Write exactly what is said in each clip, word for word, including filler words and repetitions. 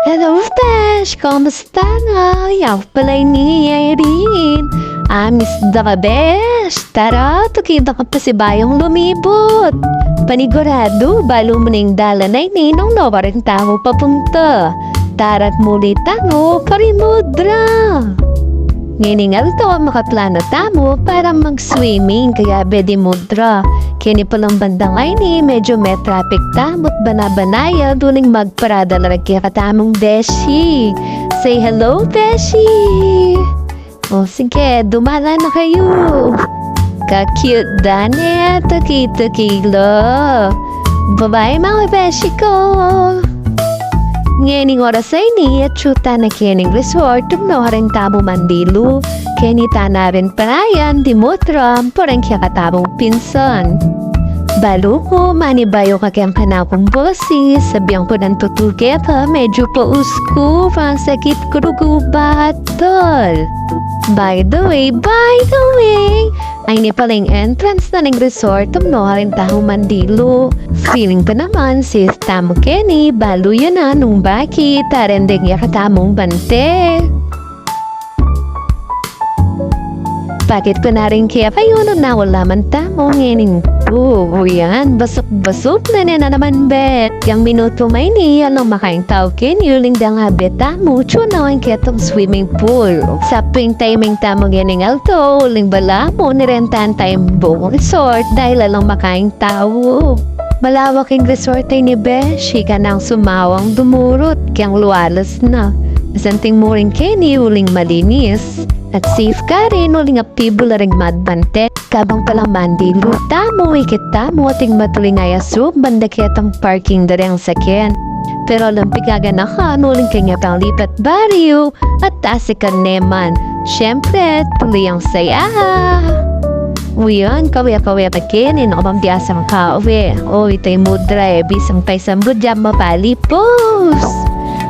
Hello, besh! Kumusta na? Yaw pala ini, Irene. Amis da ka, besh? Tara, tuki da ka pasibayung lumibut. Paniguradu, balu mu ning dalan a ini nung no pa rin tamu papunta. Tara't muli tamu karing mudra. Ngening aldo, makaplano tamu para mag-swimming, kaya bedi mudra. Keni palang bandang ini, medyo me traffic tamu't bana-bana ya, uling magparada la reng kekatamung beshi. Say hello, beshi! O sige, dumala na kayu. Ka-cute da ne, tuki-tuki la. Bye-bye, mga beshi ku. Ngening oras a ini, atsu ta na kening resort, tumno ha reng tamu mandilu. Keni ta na rin panayan, dimutram, pa reng kekatamung pinsan. Balu mu, manibayu ka keng kanakung bosis, sabian ku nang tutu keka, medyu paus ku, masakit ku rugu batul. By the way, by the way, ayni palang entrance na ning resort, tumno ha reng tamu mandilu. Feeling ku naman, safe tamu keni, balu yu na nung bakit, ta reng deng kekatamung bante. Bakit ku na rin kaya kayu nung nawala man tamu ngening, o, yan, basuk-basuk na ne na naman, bet. Yang minutu a ini, alang makaing tau keni, uling deng abe tamu, atsu na ing ketang swimming pool. Saping timing tamu ngening aldo, uling balamu, nirentahan tayung buung resort, dahil alang makaing tau. Malawak ing resort a ini, beshi, kanang sumawang dumurut, keng lualas na. Santing mu rin keni uling malinis. At safe karin uling aktibu la ring magbante. Kabang palang mandilu tamu, ikit tamu ating matuling ayasub banda ketang parking da reng sakyan. Pero alang pigaganakan uling keng ketang lipat baryu, at tasikan ne man. Siyempre, tuloy ang saya. Uyan, kawe-kawe pa keni, nung bang biasang kawe. O, itay mudra e, bisang paisambu dyan mapalipus.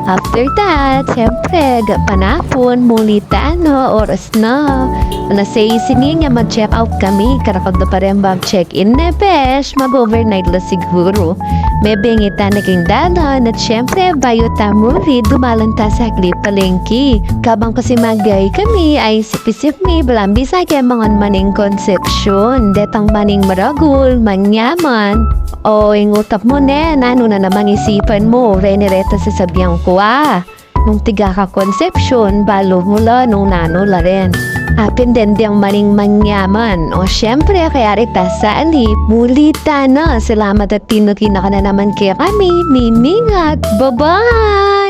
After that, siyempre, ga-, panapun, muli ta na, oras na. Alas sais ini, nya mag-check out kami, karakal da pa rin mag-check in ne, besh, mag-overnight la siguru. Mebeng ita na king dalan, at siyempre, bayu ta muli, dumalan ta saglit palengke. Kabang kasi magay kami, ay sipisip mi, balang bisa ke mangan man ing Concepcion, detang man ing maragul, manyaman. O, ing utak mu ne, nanu na namang isipan mu, reni reta sasabian ku, a. Nung tiga ka Concepcion, balu mu la nung nanu la rin. Apin deng deng man ing manyaman. O, siyempre, kaya rita sali, muli ta na. Salamat at tinuki na ka na naman kekami. Mimingat. Bye-bye!